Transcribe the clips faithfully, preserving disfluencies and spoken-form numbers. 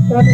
Rai.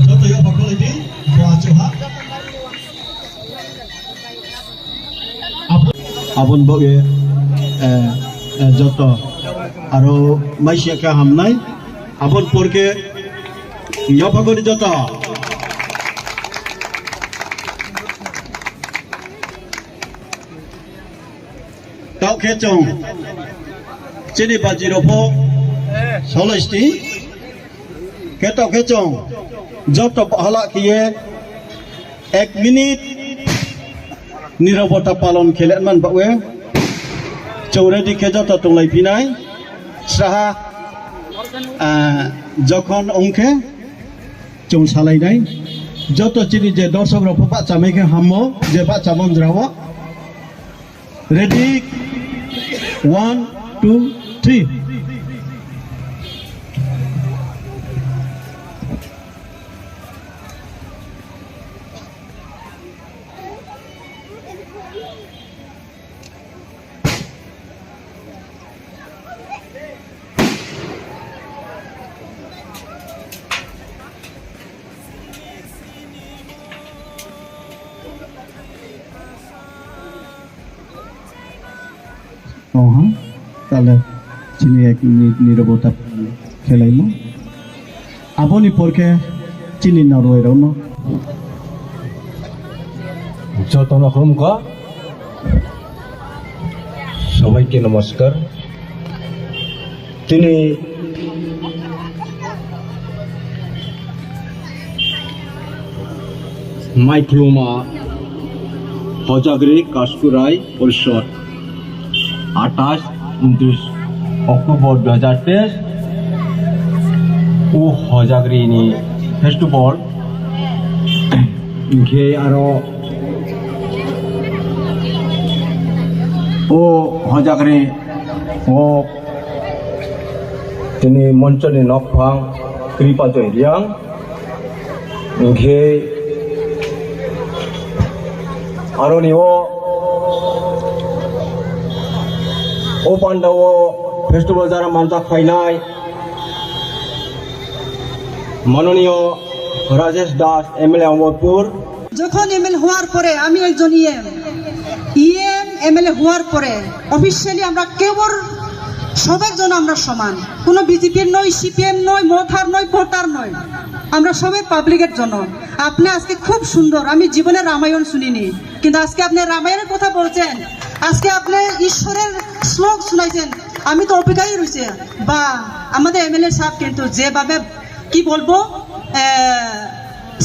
Joto yo bakol di, bo achuha. Abon bo ye, eh, eh, joto. Aro maisya ka hamnai. Abon porke yo bakol di joto. Tao khe chwng chini bajirokbo solaisti khe tao khe chwng joto bahala khiye ek minute nirobota palon khele man bawe chwng ready khe joto tonglai phinai sraha, ah, jokhon ongkhe chwng salainai joto chini je dorsokrokbo bahchamai khe hammo je bahchamo jrao. Ready? One, two, three. Oha, tale chini ek minute nirobota khelaimo. Aboni porkhe chini narwai rokno. Jotono khulumkha. Sabaike namaskar. Tini Maikluma Hojagri Kaskurai Porishod, athais, untiris October dui hajar teis, o Hojagri ni festival, hingkhe aro o Hojagri o tini monchoni nokphang Kripa Joy Riang. Hingkhe aroni o, o pandao festival jara manjak phainai Manoniyo Rajesh Das, M L A Amarpur. যখন এমএলএ হওয়ার পরে আমি একজন EM, EM MLA হওয়ার পরে অফিসিয়ালি আমরা কেউর সবার জন্য আমরা সমান। কোনো বিজেপির নয়, সিপিএম নয়, মথার নয়, ভোটার নয়, আমরা সবাই পাবলিকের জন্য। আপনি আজকে খুব সুন্দর, আমি জীবনে রামায়ণ শুনিনি, কিন্তু আজকে আপনি রামায়ণের কথা বলছেন, আজকে আপনি ঈশ্বরের শ্লোক শুনাইছেন। আমি তো অপেক্ষায় রয়েছে। বা আমাদের এমএলএ সাহেব কিন্তু যেভাবে কি বলবো, আহ,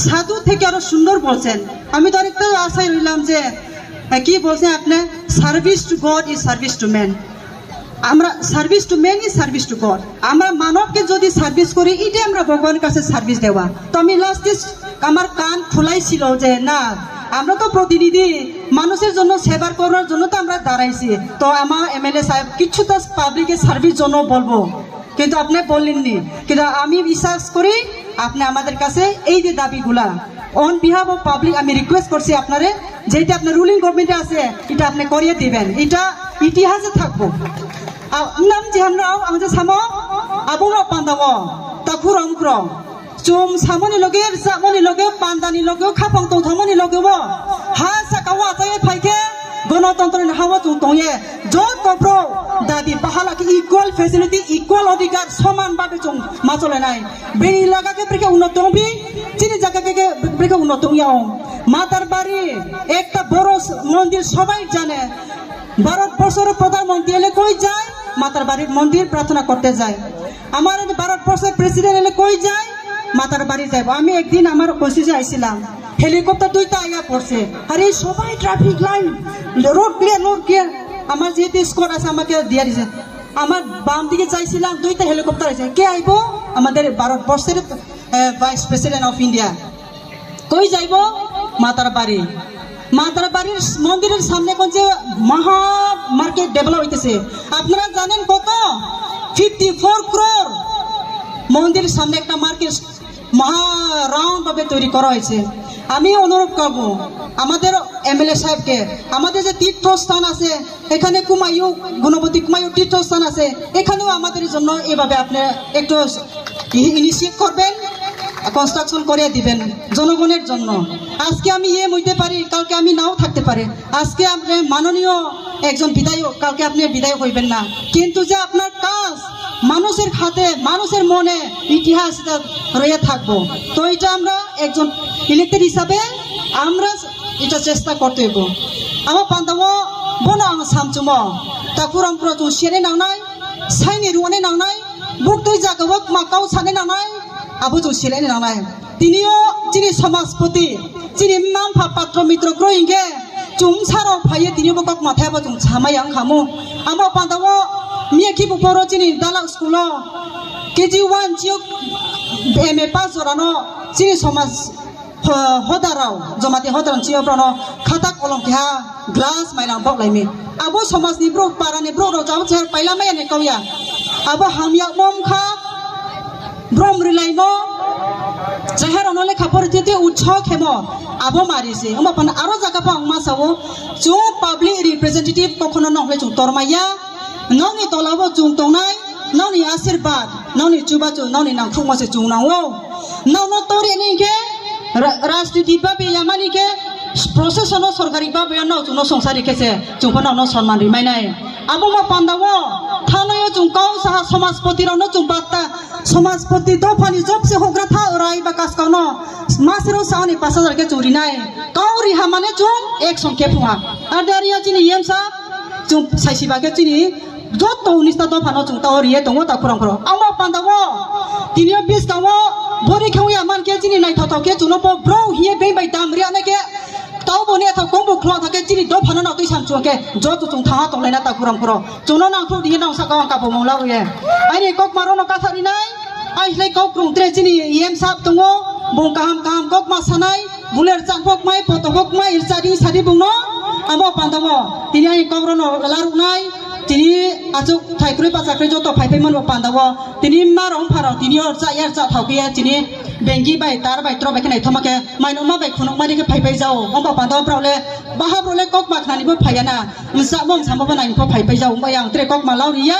সাধু থেকে আরো সুন্দর বলছেন। আমি তো আরেকটা আশায় রইলাম যে, আহ, কি বলছেন আপনি, "Service to God is service to man।" আমরা service to man is service to God। আমরা মানবকে যদি সার্ভিস করি, এটাই আমরা ভগবানের কাছে সার্ভিস দেওয়া। তো আমি লাস্টে আমার কান খোলাই ছিল যে, না, আমরা তো প্রতিনিধি, মানুষের জন্য সেবা করার জন্য তো আমরা দাঁড়াইছি। তো আমার এমএলএ সাহেব কিছু তো পাবলিকের সার্ভিস জন্য বলবো, কিন্তু আপনি বললেননি। কিন্তু আমি বিশ্বাস করি আপনি আমাদের কাছে এই যে দাবিগুলা, on behalf of public আমি রিকোয়েস্ট করছি আপনারে, যেটা আপনার রুলিং গভর্নমেন্টে আছে, এটা আপনি করিয়ে দিবেন, এটা ইতিহাসে থাকবো। Ang nam jihamrao ang je samo abono pandao takhur ongkrong. Chum samoni loge, rwchapmoni loge, pandani loge, khapang tongthangmoni loge bo. Ha saka o achai phaikhe, gonotontro ni ha o chum tongye. Joto bro, dabi bahala khe equal facility, equal odhikar, soman bhabe chum macholenai. Bini laga khe brikhe uno tongphi, chini jaga khe, khe brikhe uno tongya ong. Matar bari, ekta boro s-, mondir sobai jane. Bharat borshor pradhan mantri ele koi jai, মাতার বাড়ির মন্দির প্রার্থনা করতে যাই। আমার এই ভারতবর্ষের প্রেসিডেন্ট এলে কই যায়? মাতার বাড়ি যাইব। আমি একদিন আমার কনস্টিটিউশন আইছিলাম, হেলিকপ্টার দুইটা আইয়া পড়ছে। আরে সবাই traffic line, road clear, road clear. আমার যেহেতু স্কোয়াড আছে, আমাকে দিয়ে দিছে। আমার বাম দিকে চাইছিলাম, দুইটা হেলিকপ্টার আছে। কে আইবো? আমাদের ভারতবর্ষের ভাইস প্রেসিডেন্ট অফ ইন্ডিয়া। কই যাইবো? মাতার বাড়ি। মাতার বাড়ির মন্দিরের সামনে কোন যে মহা মার্কেট ডেভেলপ হইতেছে। আপনারা জানেন কত? Fifty four crore. মন্দিরের সামনে একটা মার্কেট মহা রাউন্ড ভাবে তৈরি করা হয়েছে। আমি অনুরোধ করব, আমাদের এমএলএ সাহেবকে, আমাদের যে তীর্থস্থান আছে, এখানে কুমায়ু, গুণবতী কুমায়ু তীর্থস্থান আছে, এখানেও আমাদের জন্য এভাবে আপনি একটু ইনিশিয়েট করবেন, কনস্ট্রাকশন করে দিবেন জনগণের জন্য। আজকে আমি ইএম হইতে পারি, কালকে আমি নাও থাকতে পারি। আজকে আপনি মাননীয় একজন বিধায়ক, কালকে আপনি বিধায়ক হইবেন না, কিন্তু যে আপনার কাজ মানুষের হাতে, মানুষের মনে ইতিহাস এটা রয়ে থাকবো। তো এটা আমরা একজন ইলেক্টেড হিসাবে আমরা এটা চেষ্টা করতে হইব। Amo pandao bono ang samchumo, takhurang pura chung sere nangnai, saini rwani nangnai, buktui jagao kma kau sani nangnai, abo chung sere nangnai. Tinio chini somaspoti, chini mma mpha patro mitro kroi hingke, chung sarok phaiye tinio bo kok mathai abo chung samai ang khamu. Amo pandao miya khibu poro chini dalak school o K G one chiyok M A pass jorano chini somas ho-, hodarao, jomati hodarao chiyok borano khata kolom keha glass mailang bok laimi. Abo somajni borok, parani borok rok jabo chehar paila maya ni kauya. Abo hamya mom kha, brom rilaimo, chehar ono lekha pori tete utsaho khemo. Abo mari se. Omo pan aro jaga pa ang ma sao, chung public representative kokhono nokle chung tormaya. Nokni tolabo chung tongnai, nokni asirbad, nokni chubachu, nokni nangkhukma se chung nango. Nokno tori ni khe ra-, rajniti babe yamani khe procession o sorkari babe no chung no songsari khe se chung phano no sonman rimai nai. Abo ma pandao thanayo chung kau saha somaspoti rok no chung batta somaspoti dophani job se hogra tha orai ba kaskau no masero saoni pas hajar khe chung rinai. Kau riha mane chung action khe phunga. Ar dariya chini yemsa chung saisi ba khe chini joto unista dophano chung tao riye tongo ta khorang khorang. Amo pandao tinio biskango bori khewya mankhe chini naithothok khe chwngno bo bro hiye beng bai dam riya nai khe tao boni ethok kongbo khulong thangkhe chini dophano nao twi samchung khe joto chung thangha tonglaina ta khorang khorang. Chwngno nangthok diye nang sakao ang kabo mongla uye. Aini kok marono kathari nai, ai hlai kok rung tre chini yem sap tongo, bung kaham kaham kok ma sanai, Buler chakpok mai, potopok mai, sadi sadi bungno, amo pandamo. Tini ani kok rono laruknai, tini achuk thaikrui pachakrui joto phaiphai mano pandao. Tini marong pharong, tini or cha yar cha thaukiya, tini bengi bai, tar bai, tro bai khe naithoma khe, mainoma bai khunukma ri khe phaiphai jao. Omba pandao brao le, baha brao le kok maknani bo phaiya na. Msa mom samo bo naini pho phaiphai jao. Omba yang tre kok ma lauriya,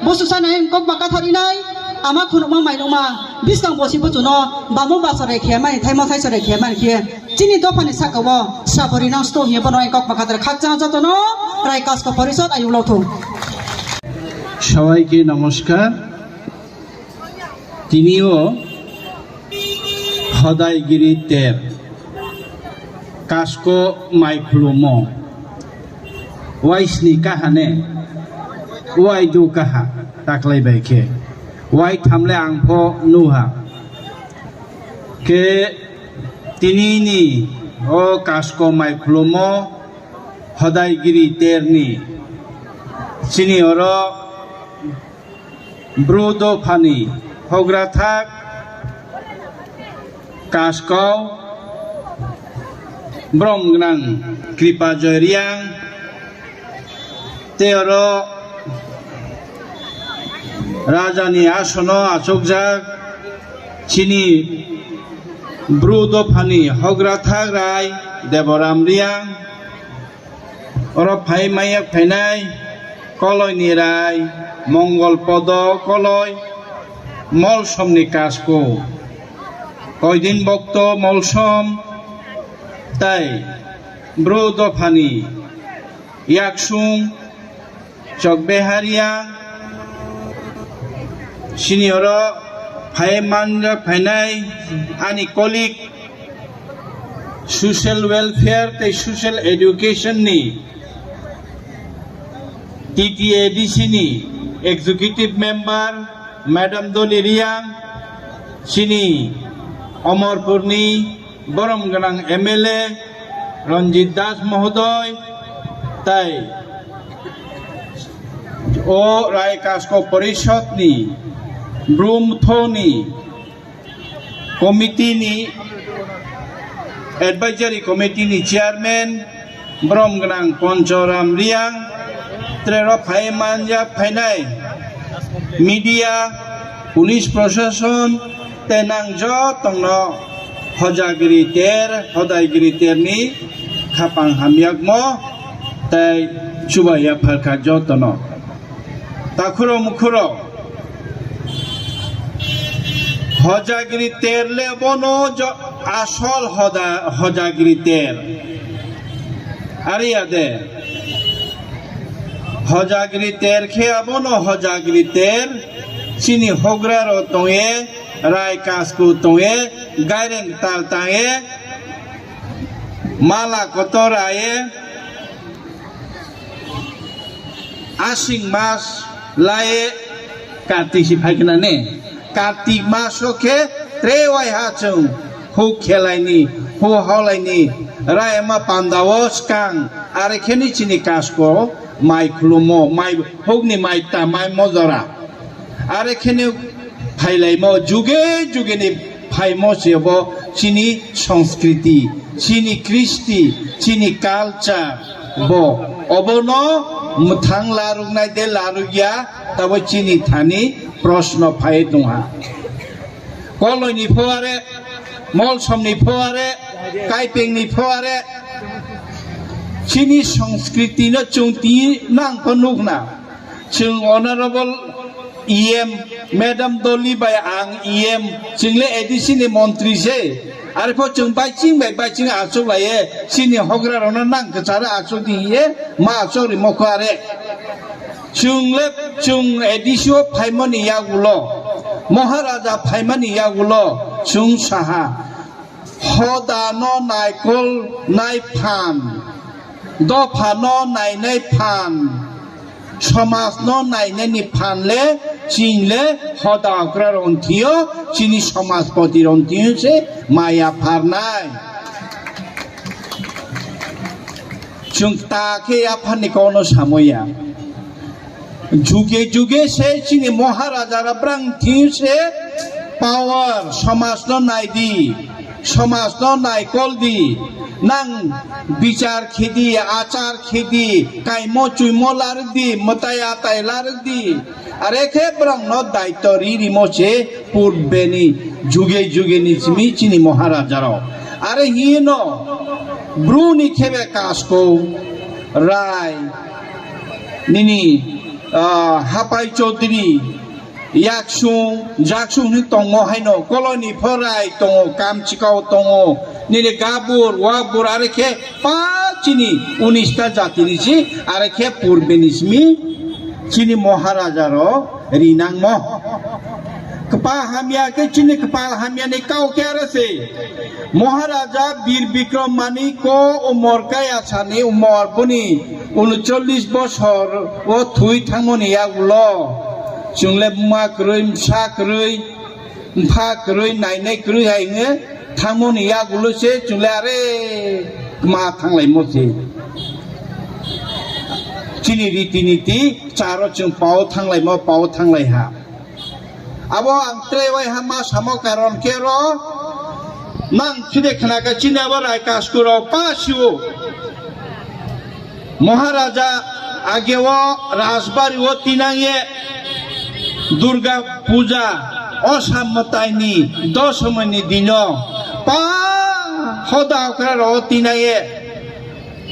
bo susa nai kok ma kathari nai, ama khunukma mainoma, biskang bo si bo chuno, bamo basore khe mai, thaimo thaisore khe mai khe. Chini dophani saka o sabori nang sto hiye bono kok ma kadar khakchang jotono rai kasko porisot ayung lotho. Sabaike namaskar. Tinio Hodaigiri ter kasko mai khulumo. Waisni kahane, wai du kaha taklai bai khe. Wai thamle ang pho nuha. Khe tinini o kasko mai khulumo Hodaigiri terni chini oro Bru dophani hogra thak kasko brom gnang Kripa Joy Riang tei oro rajani asono achukjak chini Bru dophani hogra thak rai Deboram Riang. Oro phai maya phainai Koloini rai, Mongol Podo Koloi, Molsomni kasko, Koidin Bokto Molsom, tai Bru dophani yaksung Chokbeharia, sini oro phai manja phainai ani colleague, Social Welfare tei Social Education ni T T A D C ni Executive Member Madam Doli Riang, chini Omorpurni borom gwnang M L A Ranjit Das Mohodoy, tai o Rai Kasko Porishod ni Brum Thoni Committee ni, Advisory Committee ni Chairman, borom gwnang Ponchoram Riang, trero phai manya phainai media, police proshashon, tei nang jotongno hojagiri ter, hodaigiri terni khapang hamyakmo tei chubai yapharkha jotono. Takhuro mukhuro. Hojagiri ter le bono jo-, asol hoda-, hojagiri ter. Ari ya de. Hojagiri ter khe abono hojagiri ter. Chini hogra ro tongye, rai kasku tongye, gaireng tal tangye, mala kotor aye. Asing mas lai Kartik si phai khna ne. Kartik mas o khe tre wai ha chwng huk khelai ni, hu haulai ni, rai ma panda o skang, are khe ni chini kasko mai khulumo, mai huk ni mai ta mai mojora. Are kheno phailaimo, juge juge ni phaimo se bo chini sanskriti, chini kristi, chini culture bo. Obono mwthang laruknai de larukya, tabo chini thani proshno phai tongha. Koloi ni pho are, Molsom ni pho are, Kaipeng ni pho are, chini sanskriti no chwng tini nang pho nukna. Chwng Honorable E M, Madam Doli bai ang E M, chwng le A D C ni montri se. Are pho chwng baiching bai baiching achuk lai ye, chini hogra rokno nang kwcharo achuk di ye, ma achuk rimo kho are. Chwng le chwng A D C o phaimani yagulo, Maharaja phaimani yagulo chwng saha. Hoda no naikol nai phan, dopha no nainai phan, somaj no nainai ni phan le, chini le hoda okra ron thio, chini somajpoti ron thio se maya pharnai. Chwng ta khe yapharni kono samoya. Juge juge se chini Maharaja rok brang thing se power, somaj no nai di, somaj no naikol di, nang bichar khe di, achar khe di, kaimo chuimo larwk di, mwtai atai larwk di, are khe brang no daityo ri rimo se purbe ni juge juge ni simi chini Maharaja rok. Are hino bru ni khebe kasko rai, nini, ah, Hapai Chaudhary, Yaksung, Jaksung hwnwi tongo haino, Koloni Phorai tongo, Kamchikao tongo, nini Gabur, Wabur, are khe pa chini unista jatini si, are khe purbe ni simi chini Maharaja rok rinangmo. Kwpal hamya khe chini kwpal hamya ni kau khe are se. Maharaja Bir Bikram Manik ko umor kaya sani umor boni unochollish bosor o thwi thangmani yagulo chwng le buma kwrwi, bwsa kwrwi, mpha kwrwi, nainai kwrwi hai wngwi thangmani yagulo se chwng le are kwma thanglaimo se. Chini riti niti charo chwng pao thanglaimo, pao thanglaiha. Abo ang tre wai ha ma samo karon khe ro nang khide khna ka chini abo rai kasku rok pa siwo. Maharaja age o Rajbari o tinang ye Durga Puja o sam mwtai ni dosomoi ni dino pa hoda okra ro tinang ye.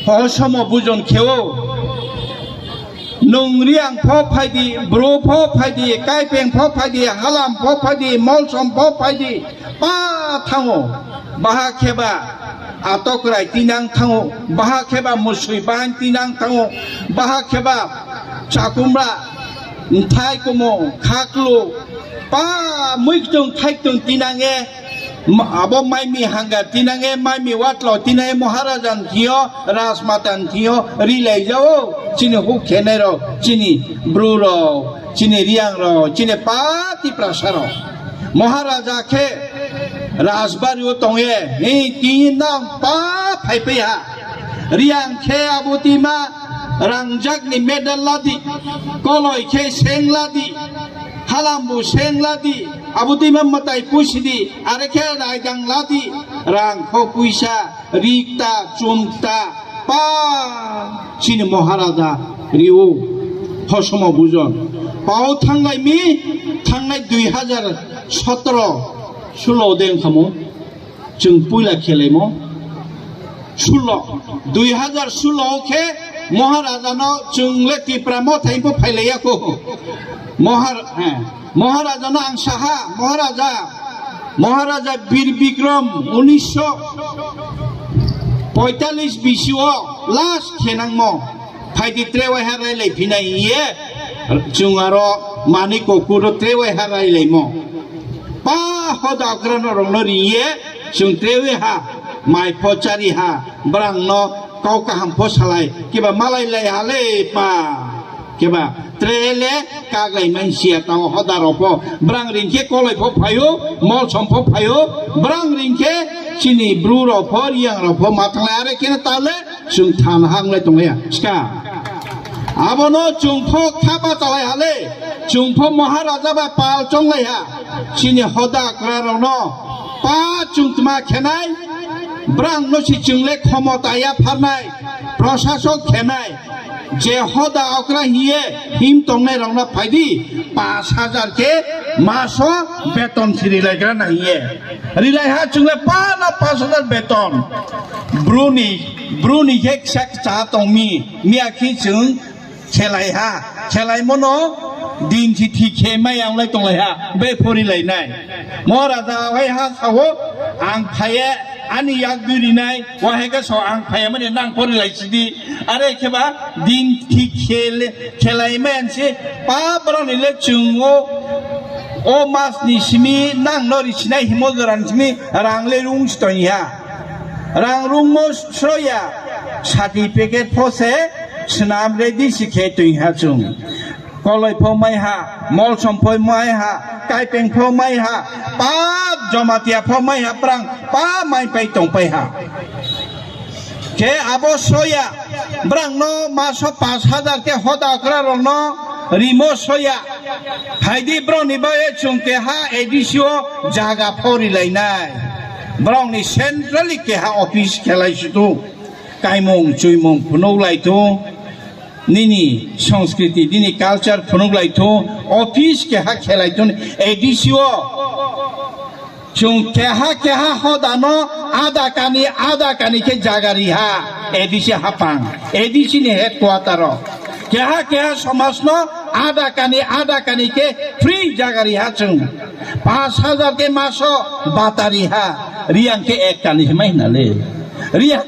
Pho somo bujon kheo. Nung Riang pho phaidi, Bru pho phaidi, Kaipeng pho phaidi, Halam pho phaidi, Molsom pho phaidi, pa thango. Baha kheba Atokrai tinang thango, baha kheba Musui bahan tinang thango, baha kheba Chakumra, Nthai Kumo, Khaklu, pa muiktong thaitong tinange. Ma-, abo maimi hanga tinange, maimi watlo tinange Maharaja ni thio, Rajmata ni thio rilai jao, chini huk khenai rok, chini bru rok, chini Riang rok, chini pa Tiprasa rok. Maharaja khe Rajbari o tongye, hi tini nang pa phai phai ha. Riang khe abo tima rangjak ni medal ladi, koloi khe seng ladi, halambu seng ladi, abo twi ma mwtai puisi di, are khe raidang ladi, rang kho puisa, rikta, chumta, pa chini Maharaja riu, hosomo bujon. Pao thanglai mi, thangnai dui hajar sotro, sulo de wngkha mo. Chwng puila khelaimo sulo, dui hajar sulo khe Maharajano chwng le Tipra Motha bo phailaiya kho. Mohar-, he, Maharajano ang saha, Maharaja, Maharaja Bir Bikram unisho poitalis bisio last khenangmo. Phaidi trewaiha railai phinai hiye, chwng aro manwi kokuro trewaiha railaimo. Pa hoda okrano rokno riye, chwng trewaiha, mai pho chariha, brangno kau kaham pho salai, kiba malai lai hale pa, kiba trele kaglai mansiya tao hoda rok pho, brang ringkhe koloi pho phaio, molsom pho phaio, brang ringkhe chini bru rok pho, Riang rok pho mathanglai are kene tale, chwng than hanglai tonglaiya. Ska. Abono chwng pho kha bachalai hale, chwng pho Maharaja bai pal chonglai ha. Chini hoda kwra rokno pa chwng tma khenai, brang no si chwng le khomota ya pharnai, prosasok khenai, je hoda okra hiye him tongnai rokno phaidi, pash hajar khe maso beton siri laikra na hiye. Rilai ha chwng le pa na pash hajar beton. Bruni, bruni khe kisa cha tong mi, miya khi chwng khelai ha, khelai mono din thi thi khe mai ang lai tong lai ha, be phori lai nai. Mo raja wai ha sao ang phaye ani yak duri nai, wahai ka so ang phaye mani nang phori lai sidi. Are khe ba din thi khel, khelai mai ang se pa bro ni le chwng o, o mas ni simi nang no ri sinai himo joran simi rang le rung si tong ha. Rang rungmo sroya, certificate pho se swnam ready si khe twi ha chwng. Koloi pho mai ha, molsom pho mai ha, kaipeng pho mai ha, pa Jamatia pho mai ha, prang pa mai pai tong pai ha. Khe abo sroya, brang no maso pash hajar khe hoda okra rok no rimo sroya. Phaidi broni bai chwng keha A D C o jaga pho ri lai nai. Brokni centrally keha office khelai sutu. Kaimung chuimung phunuk lai thu. Nini sanskriti, nini culture phunuk lai thu. Office keha khelai thu A D C o. Chwng keha keha hodano ada kani, ada kani khe jaga riha A D C hapang, A D C ni headquarter o. Keha keha somajno ada kani, ada kani khe free jaga riha chwng. Pash hajar khe maso bata riha, Riang khe ek kani se mai hwnale. Riang,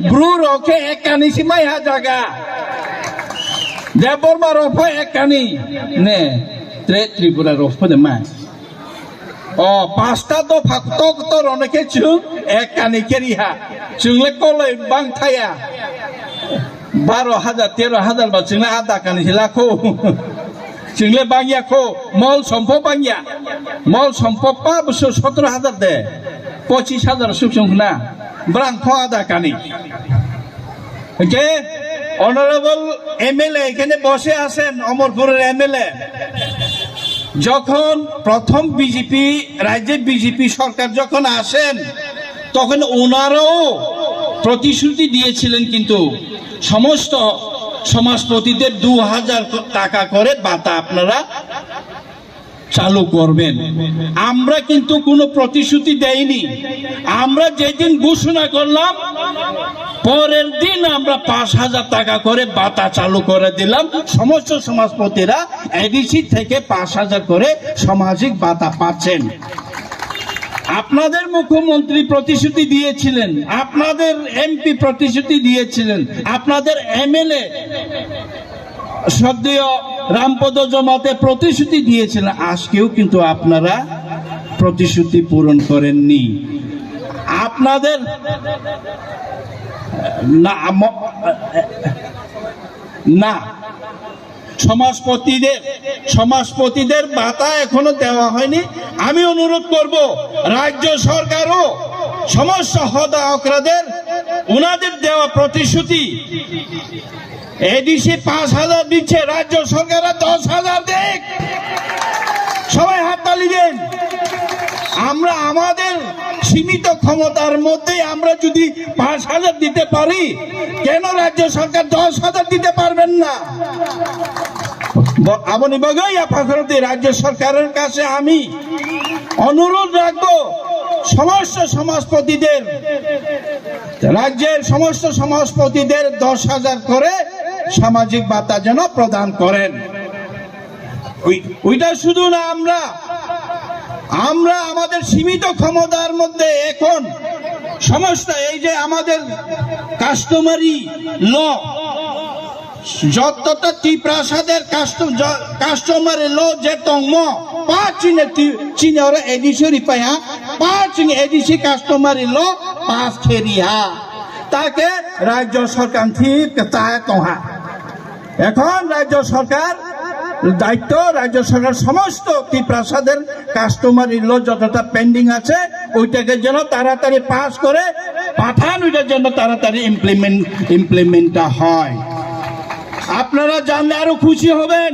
bru rok khe ek kani se mai ha jaga. Debbarma rok pho ek kani. Ne, tre Tripura rok pho de mai. O, pasta dopha kotor kotor rokno khe chwng ek kani khe riha. Chwng le koloi bang thaya. Baro hajar, tero hajar ba chwng le ada kani se lakho. Chwng le bangya kho, molsom pho bangya. Molsom pho pa bwswk sotro hajar de. Pochis hajar suk chwng khna. Brang pho ada kani. Hingke honorable M L A এখানে বসে আছেন, অমরপুরের M L A, যখন প্রথম বিজেপি, রাজ্যে বিজেপি সরকার যখন আসেন, তখন ওনারাও প্রতিশ্রুতি দিয়েছিলেন, কিন্তু সমস্ত সমাজপতিদের দু হাজার টাকা করে ভাতা আপনারা চালু করবেন। আমরা কিন্তু কোনো প্রতিশ্রুতি দেইনি। আমরা যেদিন ঘোষণা করলাম, পরের দিন আমরা পাঁচ হাজার টাকা করে ভাতা চালু করে দিলাম। সমস্ত সমাজপতিরা এডিসি থেকে পাঁচ হাজার করে সামাজিক ভাতা পাচ্ছেন। আপনাদের মুখ্যমন্ত্রী প্রতিশ্রুতি দিয়েছিলেন, আপনাদের এমপি প্রতিশ্রুতি দিয়েছিলেন, আপনাদের এমএলএ শ্রদ্ধেয় রামপদ জমাতে প্রতিশ্রুতি দিয়েছিলেন, আজকেও কিন্তু আপনারা প্রতিশ্রুতি পূরণ করেননি। আপনাদের না, ম-, না, সমাজপতিদের, সমাজপতিদের ভাতা এখনো দেওয়া হয়নি। আমি অনুরোধ করব, রাজ্য সরকারও সমস্ত হতা অকরাদের ওনাদের দেওয়া প্রতিশ্রুতি, এডিসি পাঁচ হাজার দিচ্ছে, রাজ্য সরকাররা দশ হাজার দিক। সবাই হাততালি দিন। আমরা আমাদের সীমিত ক্ষমতার মধ্যেই আমরা যদি পাঁচ হাজার দিতে পারি, কেন রাজ্য সরকার দশ হাজার দিতে পারবেন না? ব-, aboni bagwi ya phakhorokti রাজ্য সরকারের কাছে আমি অনুরোধ রাখবো, সমস্ত সমাজপতিদের, রাজ্যের সমস্ত সমাজপতিদের দশ হাজার করে সামাজিক ভাতা যেন প্রদান করেন। ওই, ওইটা শুধু না, আমরা, আমরা আমাদের সীমিত ক্ষমতার মধ্যে এখন সমস্ত এই যে আমাদের কাস্টমারি ল, যতটা টিপ্রাসাদের কাস্টম-, য-, কাস্টমারি ল যে tongmo, পাঁচ চিনে টি-, চিনে ওরা এডিসি রিপাইয়া, পাঁচ চিনে এডিসি কাস্টমারি ল পাস খেরিয়া। তাকে রাজ্য সরকার ঠিক চায় তোহা। এখন রাজ্য সরকার দায়িত্ব, রাজ্য সরকার সমস্ত টিপ্রাসাদের কাস্টমারি ল যতটা পেন্ডিং আছে, ওইটাকে যেন তাড়াতাড়ি পাস করে পাঠান, ওইটার জন্য তাড়াতাড়ি ইমপ্লিমেন্ট, ইমপ্লিমেন্টটা হয়। আপনারা জানলে আরো খুশি হবেন।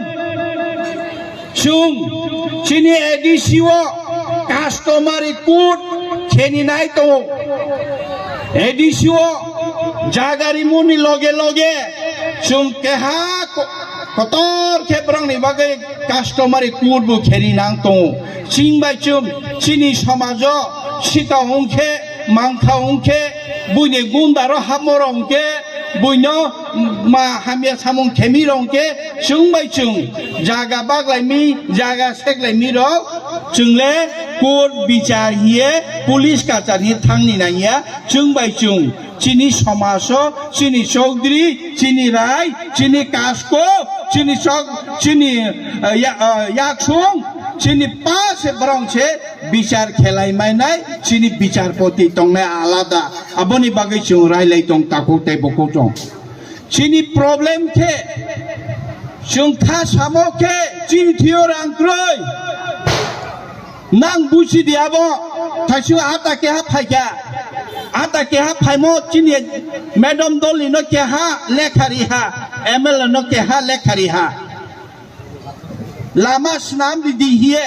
Chwng chini A D C o customary court kheni nai tongo. A D C o jaga rimoni loge loge chwng keha ko-, kotor khe borokni bagwi customary court bo kheni nang tongo. Chwng bai chwng chini somajo sita hwnkhe, mangkha hwnkhe, buini gundaro hapmorok hwnkhe, buino ma hamya samung khemi rok hwnkhe, chwng bai chwng jaga baglaimi, jaga seklaimi rok, chwngle court bichar hiye, police kachar hiye thangni nangya, chwng bai chwng chini somajo, chini chowdhury, chini rai, chini kasko, chini chok, chini, eh, ya-, eh, yaksung, chini pa se borok se bichar khelai mainai, chini bichar poti tongnai alada. Aboni bagwi chwng railai tong takhuk tei bukhuk chwng. Chini problem khe chwng kha samo khe chini thwiyo rang kwrwi. Nang buchi di abo, thaisu ata keha phaikha. Ata keha phaimo chini madam doli no keha lekha riha, M L A no keha lekha riha. Lama swnam di di hiye.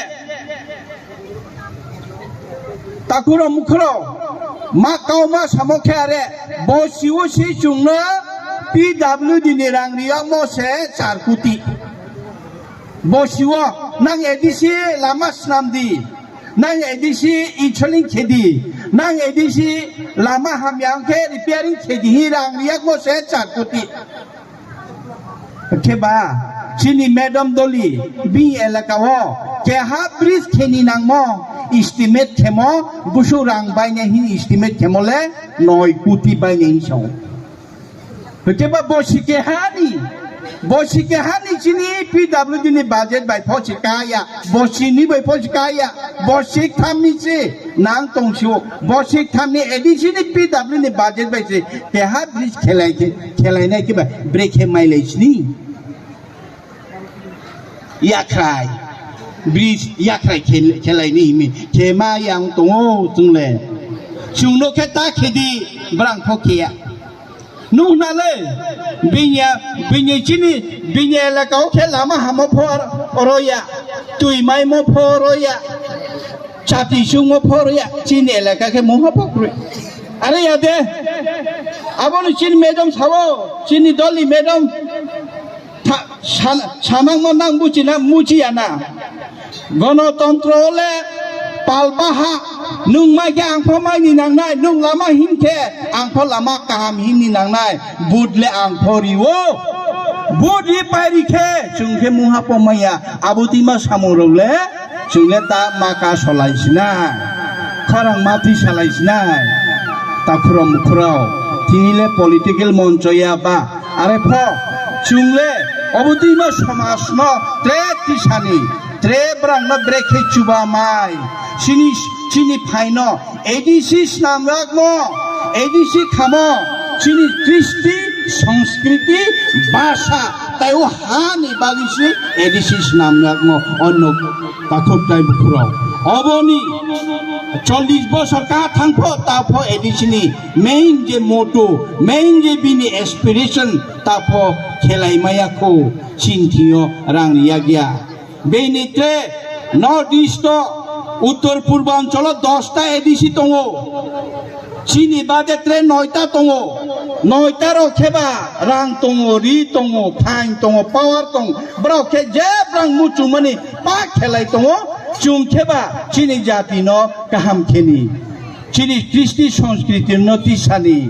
Takhuro mukhuro ma kauma samo khe are bo siwo si chwngno P W D ni rang riyakmo se char koti. Bo siwo nang A D C lama swnam di, nang A D C insoling khe di, nang A D C lama hamya hwnkhe repairing khe di hi rang riyakmo se char koti. Khe ba chini madam doli bini elaka o keha bridge kheni nangmo estimate khemo busuk rang bainai hini estimate khemo le noi koti bainai hini sao. Khe ba bosi keha ni, bosi keha ni chini P W D ni budget bai phosi kaya, bosi ni bai phosi kaya, bosi tham ni se nang tong sio, bosi tham ni A D C ni P W ni budget bai se keha bridge khelai khe, khelai nai khe ba brekhe mai lai sini. Yakhrai. Bridge yakhrai khel-, khelai ni himi. Khema yang tongo chwng le. Chwng no khe ta khedi brang pho kheya. Nung na le. Binya, binya chini, binya elaka o khe lama hamo pho oro ya. Twi mai mo pho oro ya. Chati chwngmo phoro ya, chini elaka khe mungha pokri. Are ya de. Abono chini madam sao, chini doli madam. Tha-, san-, sanangmo nang buchina, muchiya na. Gonotontro le palbaha, nung mai khe ang pho mai ni nangnai, nung lama hin khe ang pho lama kaham hin ni nangnai, but le ang pho riwo. But ri pai ri khe, chwng khe mungha pho maya, abo twi ma samung rok le, Chwng le ta ma ka solai sinai, khorang ma thwi salai sinai, takhurok mukhurok, tini le political moncho ya ba, are pho, chwng le obo twi no somaj no tre tisani, tre brang no brekhe chuba mai, Chini, chini phaino A D C snamjakmo, A D C khamo, chini kristi, sanskriti, bhasha, tei o hani bagwi se A D C snamjakmo, ono takhuk tai bukhurok. Oboni chollish bosor ka thangpho, tapho A D C ni main je motto, main je bini aspiration, tapho khelai maya kho, chini thwio rang riya gya. Bini tre North East o Uttor Purbanchalo dosta A D C tongo. Chini bade tre noita tongo. Noita rok kheba rang tongo, ri tongo, phain tongo, power tongo. Borok khe je brang muchungmani pa khelai tongo. Chwng kheba chini jati no kaham kheni. Chini kristi sanskriti no tisani.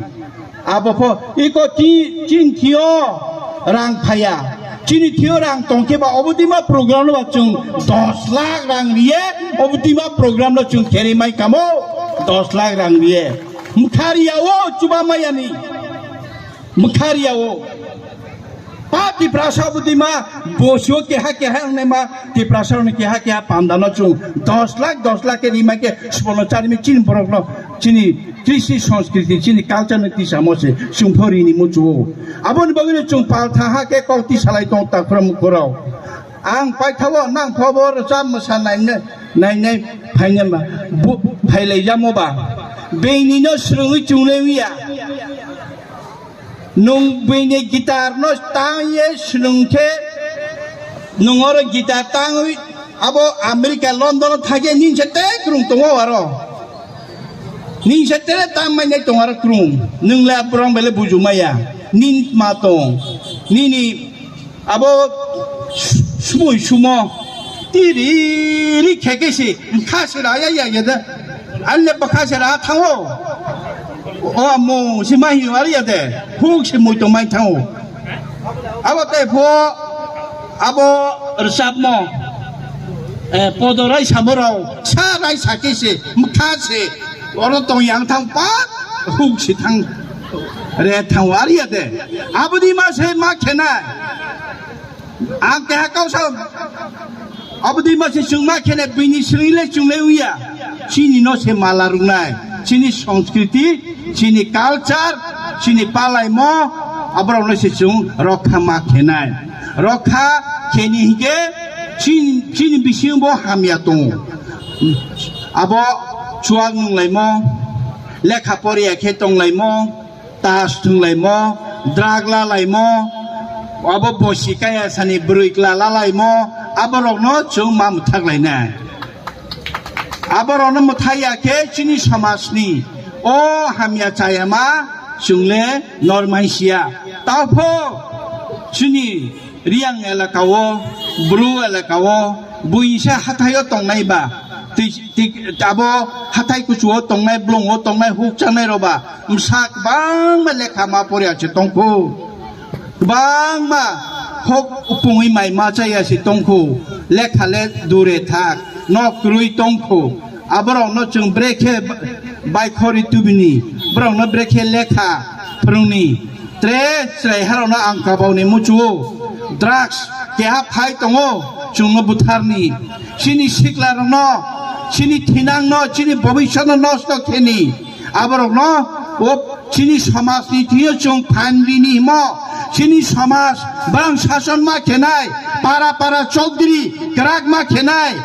Abo pho iko chi-, chin thio rang phaya. Chini thio rang tongkhe ba obodima program no ba chwng dos lakh rang riye, obodima program no chwng kheremai kamo dos lakh rang riye. Mkharia o chuba mayani. Mkharia o. Pa Tiprasa obodima bosio keha keha wngnai ma Tiprasa rokni keha keha panda no chwng dos lakh, dos lakh khe rima khe sbono charimi chini borok no chini kristi sanskriti chini culture ni tisamo se chwng pho rini muchuo. Aboni bagwi no chwng pal thaha khe kok tisalai tong takhura mukhurao. Ang paithao nang pho bo rwchap mwsa nainai, nainai phainai ba, bu-, phailaijamo ba. Beini no swrwngwi chunglai wiya. Nwng buini guitar no tang ye swrwng khe, nwng oro guitar tangwi abo America, London o thakhe nini se tei kwrwng tongo aro. Nini se tere tang mai nai tongo aro kwrwng. Nwng le borok bai le buju maya. Nini ma tong. Nini abo su-, sumui sumo. Tiri ri khe khe se. Kha se ra ya ya ya da. Anle bwkha se ra thango. O mo si mai hi wari ya de. Huk si mui tong mai thango. Abo tei pho abo rwchapmo. Eh, podorai samorao sa rai sakhe se, mkha se, oro tong yang thang pa, huk si thang, re thang wari ya de. Aboni ma se ma khenai. Ang keha kau sa, aboni ma se chwng ma khenai, bini swrwng le chwng le uya. Chini no se mala rwnai, chini sanskriti, chini culture, chini palaimo, aborok no se chwng rokha ma khenai. Rokha kheni hinkhe chini, chini bisingo bo hamya tongo. Abo chuak nunglaimo, lekha poriya khe tonglaimo, tas thwnglaimo, drug lalaimo, abo bosi kaya sani bwrwi kla lalaimo, aborokno chwng ma mwthak lainai. Aborokno mwthai ya khe chini somajni o hamya chayama chwng le normainsiya. Taopho chini Riyang elaka o, Bru elaka o, buisa hathai o tongnai ba, twi, twi, abo hathai kuchu o tongnai, blong o tongnai, huk chanai rok ba, msa kwbangma lekha ma porya se tongkhu, kwbangma hok pungwi mai ma chaya se tongkhu, lekha le dure thak, nok kwrwi tongkhu, aborok no chwng brekhe bai khori tubini, borok no brekhe lekha phwrwngni. Tre chwrai harokno ang kabau ni muchuo. Drugs keha phai tongo, chwngno butharni. Chini siklarokno, chini thinangno, chini bobiswtno nosto kheni. Aborokno o chini somajni thwiyo chwng phan rini himo. Chini somaj bwrang sason ma khenai, para para chokdri kwrak ma khenai.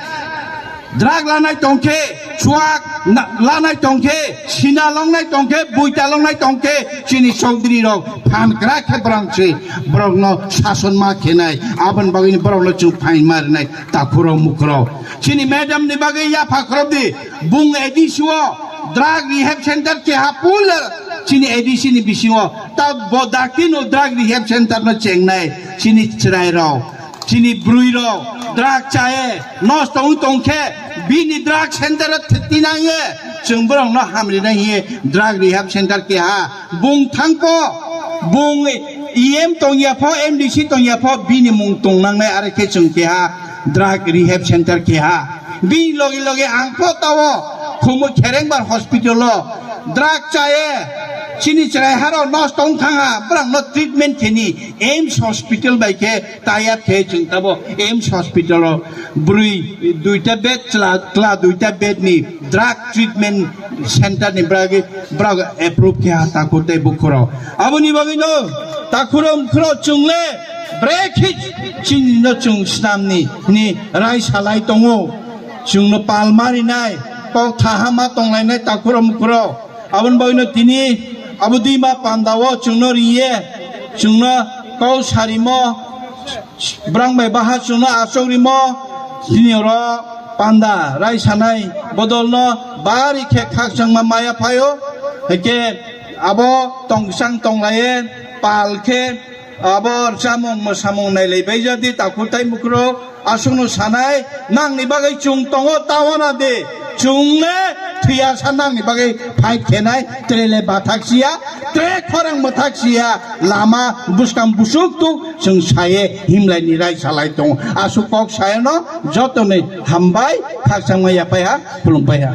Drug lanai tongkhe, chuak na-, lanai tongkhe, sina longnai tongkhe, buita longnai tongkhe, chini chokdri rok phan krak khe borang se borokno sason ma khenai. Aboni bagwi borokno chwng phain ma rinai takhurok mukhurok. Chini madam ni bagwi yapha khorok di, bung A D C o drug rehab center keha pula chini A D C ni bisingo ta bo dakti no drug rehab center no chengnai chini chwrai rok. Chini bwrwi rok drug chaye nosto wng tong khe bini drug center o th-, tinang ye chwng borok no hamri nai hiye drug rehab center keha bung thang po bung E M tong ya pho M D C tong ya pho bini mung tong nang nai are khe chwng keha drug rehab center keha bini loge loge ang pho tawo Khumui Kherengbar hospital o drug chaye Chini chwrai harok nosto wng thangha, borokno treatment kheni AIIMS hospital bai khe tayar khe chwng tabo AIIMS hospital o bwrwi duita bed, chwla, chwla duita bed ni drug treatment center ni bagwi borok approve khe ha takhuk tei bukhurok. Aboni bagwino takhurok bukhurok chwng le brekhe chini no chwng snam ni hwnwi rai salai tongo. Chwng no pal marinai, kok thaha ma tonglainai takhurok bukhurok. Aboni bagwino tini abo dima panda o chwngno riye, chwngno kok sarimo, bwrang bai baha chwngno achuk rimo, tini oro panda rai sanai bodolno bari khe khakchangma maya phaio, hake abo tongkisang tonglaiye pal khe abo chamung mwsamung nailai baijadi takhuk tei bukhurok. Aswkno sanai, nangni bagwi chwng tongo, tawana de. Chwng le thwiya sa nangni bagwi fight khenai, trele bathak siya, tre khorang mwthak siya, lama bwskang busuk tuk chwng saye himlaini rai salai tongo. Aswk kok sayano jotoni hambai, khakchangma yapaiha, khulumpaiha.